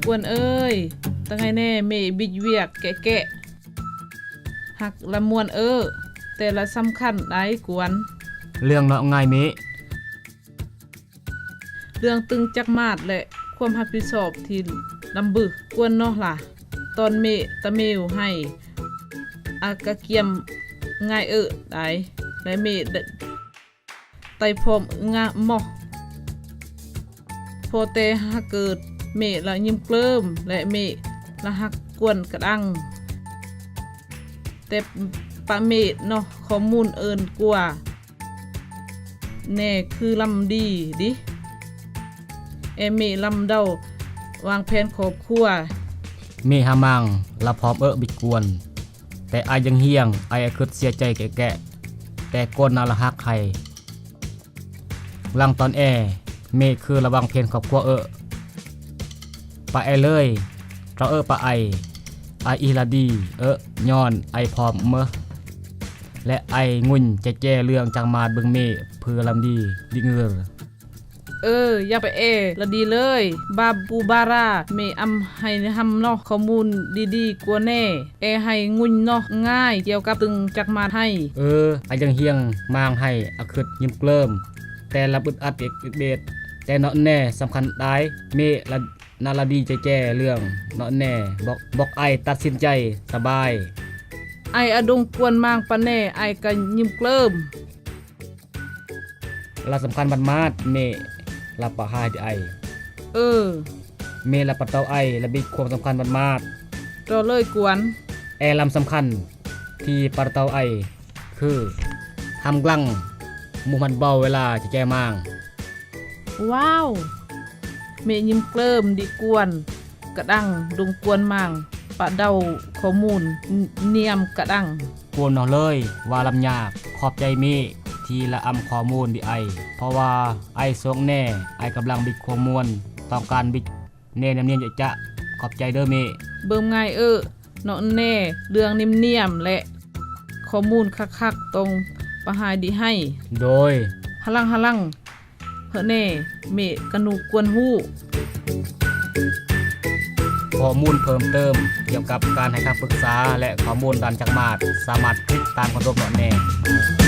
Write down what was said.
ກວນເອີຍ, ຕະໄງແນ່ເມະບິດວຽກແກະໆ. ຮັກລະມ່ວນເອີ, ແຕ່ລະສຳຄັນໄດ໋ກວນ. ເລື່ອງເນາະງ່າຍເມະ. ເລື່ອງຕຶງຈັກໝາດ ແລະ ຄວາມຮັບຜິດຊອບທີ່ລຳບຶກວນເນາະລະ. ຕອນເມະຕະເມວໃຫ້ອາກະກຽມງ່າຍເອີໄດ໋ ແລະ ເມະໄຕ່ພ້ອມງາມເມາະ. ພໍແຕ່ຫາເກີດເມະລະຍິ້ມເກິ່ມ ແລະ ເມະລະຮັກກວນກະດັງ. ແຕ່ປະເມດເນາະ ຂໍ້ມູນເອີ້ນກວ່າແນ່ຄືລຳດີດິ. ແອເມະລຳເດົາວາງແຜນຄອບຄົວ. ເມະຫາມາງລະພ້ອມເອີບິດກວນ. ແຕ່ອາຍຍັງຫ່ຽງ, ອາຍອາຄຶດເສຍໃຈແກະໆ, ແຕ່ກ່ອນນາລະຮັກໃຫ້. ຫຼັງຕອນແອ, ເມະຄືລະວັງເພນຄອບຄົວເອີ. ປະແອເລີຍ, ເຈົ້າເອີປະໄອ, ອາອີລາດີເອີ, ຍ້ອນໄອພ້ອມເມີ ແລະ ໄອງຸ່ນແຈແຈເລື່ອງຈັກມາດເບິ່ງເມະເພື່ອລຳດີດິງື. ເອີ, ຢ່າໄປແອລະດີເລີຍ, ບາບູບາຣາ, ເມະອຳໃຫ້ນຳເນາະ ຂໍ້ມູນດີໆກວ່າແນ່. ແອໃຫ້ງຸ່ນເນາະ ງ່າຍກ່ຽວກັບຕຶງຈັກໝາດໃຫ້. ເອີ, ອາຍັງຫ່ຽງມາງໃຫ້ອາຄຶດຍິ້ມເກິ່ມ, ແຕ່ລະບຶດອັດເອກເບດ, ແຕ່ເນາະແນ່ສຳຄັນຫຼາຍ. ເມະລະນາລະດີແຈແຈເລື່ອງເນາະແນ່, ບອກ, ບອກໄອຕັດສິນໃຈສະບາຍ. ໄອອາດົງກວນມາງປະແນ່, ໄອກະຍິ້ມເກິ່ມ. ລະສຳຄັນໝາດໆ, ເມະລະປະຫາຍທີ່ໄອ. ເອີ. ເມະລະປະເຕົາໄອ, ລະບິດຄວາມສຳຄັນໝາດໆ. ຕໍ່ເລີຍກວນ. ແອລຳສຳຄັນທີ່ປະເຕົາໄອຄື ຮຳກລັງ, ໝູ່ມັນເບົາເວລາຈະແຈມາງ. ວ້າວ! ເມະຍິ້ມເກິ່ມດິກວນ. ກະດັງດົງກວນມາງ ປະເດົາຂໍ້ມູນນຽມກະດັງ. ກວນເນາະເລີຍວ່າລຳຍາກ. ຂອບໃຈເມະທີ່ລະອຳຂໍ້ມູນດິໄອ, ເພາະວ່າໄອໂຊກແນ່, ໄອກຳລັງບິດຄວາມມ່ວນ, ຕ້ອງການບິດແນ່ນຽມໆຈະ. ຂອບໃຈເດີເມະ. ເບິ່ງງ່າຍເອີເນາະແນ່, ເລື່ອງນຽມໆ ແລະ ຂໍ້ມູນຄັກໆ ຕ້ອງປະຫາຍດີໃຫ້. ໂດຍ. ຮະລັງ, ຮະລັງ. ເຮີແນ່, ເມະກະໜູກວນຮູ້. ຂໍ້ມູນເພີ່ມເຕີມກ່ຽວກັບການໃຫ້ຄຳປຶກສາ ແລະ ຂໍ້ມູນດ້ານຈັກໝາດ ສາມາດຄລິກຕາມກະທົບເນາະແນ່.